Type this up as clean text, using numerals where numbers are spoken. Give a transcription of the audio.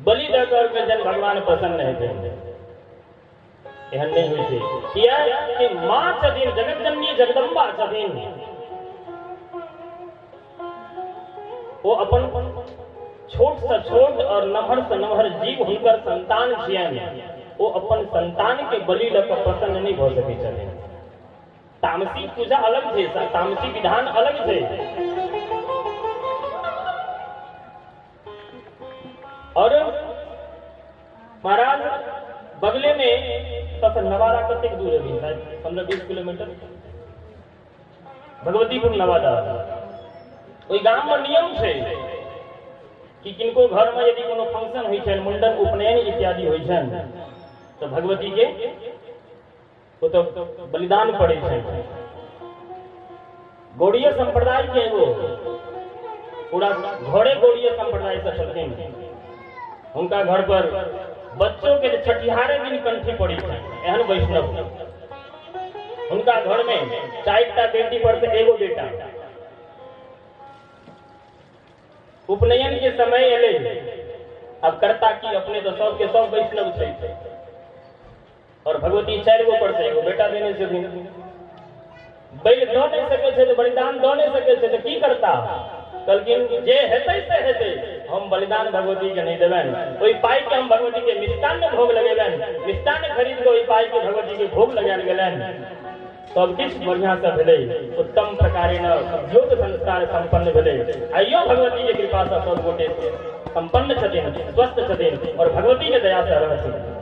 बलि दऽ कऽ आओर जन भगवान प्रसन्न हेथिन, एहन नहि होइ छै। किया कि माँ छथिन जगत जननी जगदम्बा छथिन, ओ अपन छोट से छोट और नमहर से नमहर जीव हुनकर संतान छियनि, ओ अपन संतान के बलि लऽ कऽ प्रसन्न नहि भऽ सकै छथिन। तामसी पूजा अलग छै, तामसी विधान अलग छै। और महाराज बगले में तब नवादा कतेक दूर है, शायद 15-20 किलोमीटर, भगवतीपुर नवादा। ओहि गाम में नियम छै कि किनको घर में यदि कोनो फंक्शन होइ छनि, मुंडन उपनयन इत्यादि होइ छनि, तऽ भगवती के ओतऽ बलिदान पड़ै छै। गौड़ीय संप्रदाय के एगो पूरा घरे गौड़ीय संप्रदाय से छलखिन, हुनका घर पर बच्चों के जे छठिहारे दिन कंठी पड़ै छै, एहन वैष्णव। हुनका घर में 4टा बेटी पर से एगो बेटा। उपनयन के समय एलै, अब करता की, अपने तो सबके सब वैष्णव छै और भगवती 4 गो पर से एगो बेटा देने छथिन, बलि दऽ नहि सकै छै तऽ बलिदान दऽ नहि सकै छै तऽ की करता? कहलखिन जे हेतै से हेतै, हम बलिदान भगवती के नहि देबनि, ओहि पाइ के हम भगवती के मिष्टान्न भोग लगेबनि। मिष्टान्न खरीद के ओहि पाइ के भगवती के भोग लगायल गेलनि, सब किछु बढ़िया से भेलै, उत्तम प्रकारेण योग संस्कार संपन्न भेलै। आइयो भगवती के कृपा से सब गोटे संपन्न छथिन, स्वस्थ छथिन और भगवती के दया से रहथिन।